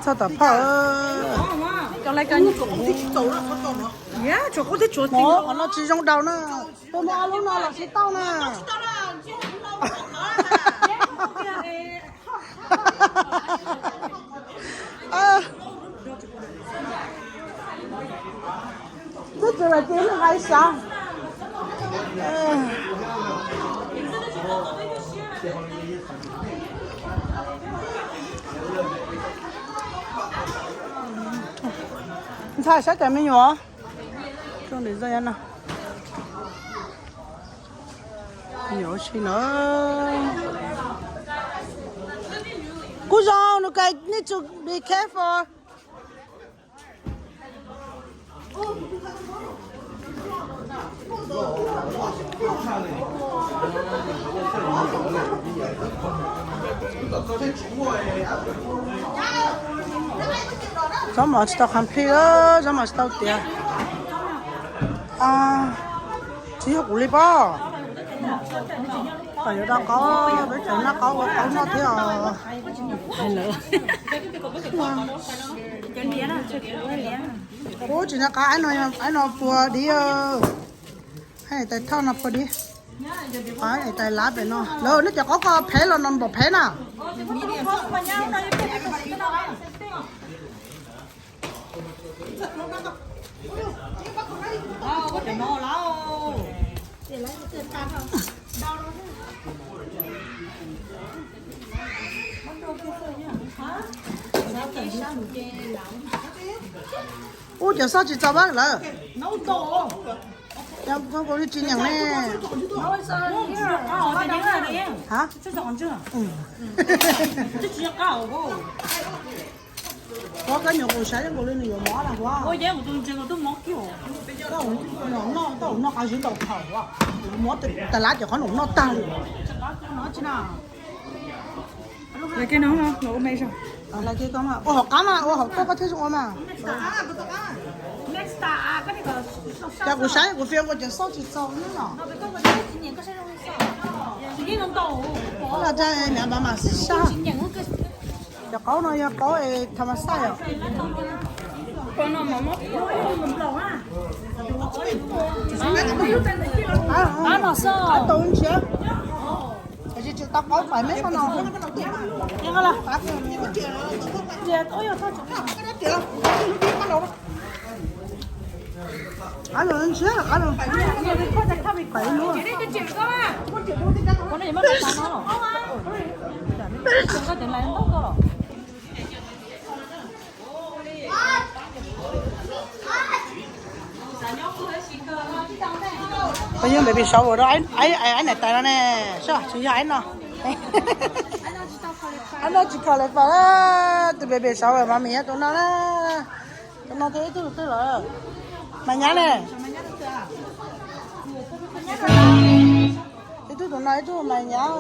Txog tom phauj. Qhov no tsis zoo daus na. Tus me ab lub no los tsis tau na. Twb tsis los ces nws hais xav. Ntxhais saib cov me nyuam. Zoo nws zoo no. Nyuam ua si no. Kuj zoo, nws kais need to be careful. Zaub mov tsis tau complete, zaub mov tsis tau tiav. Tsis yog kuv li pob. Kom yuav rau qaub, peb tseem noj qaub ua qaub noj thiab os. Ub, tsis noj qab, aib no puag dib. Aib tais thauj no puag dib. Aib tais lav pem no. Lawv nej cov qaub ko phem los no npaum phem na. Ub, cov xoj tsis txaus pab lawm. Cov li tsis nyeem ne. Ua koj nyuam qus saib nkaus li nws yuav mob na huab. Noj qab zib ntau thaum, mov tas lab ces qhov nus noj tag li. Ua hauv qab mas ua hauv tuaj koj thiaj zoo ua mas. Cas kuv saib kuv fias ua cov xoj tsis txaus no. Niam mas mas sab. Cov qaub no yog qaub es tham mas xaj yom. Tau ntshiab. Tsis tau qaub pais me no. Qab los ntshiab, qab los pais lub. Peb yeej baby shower rau aib niam tais no ne, tsis yog aib no. Aib no tsis qualify, tus baby shower mas mas yog tus no na. Tus no twb ib tug twg lawm? Mas nyab ne. Ib tug tus no ib tug mas nyab.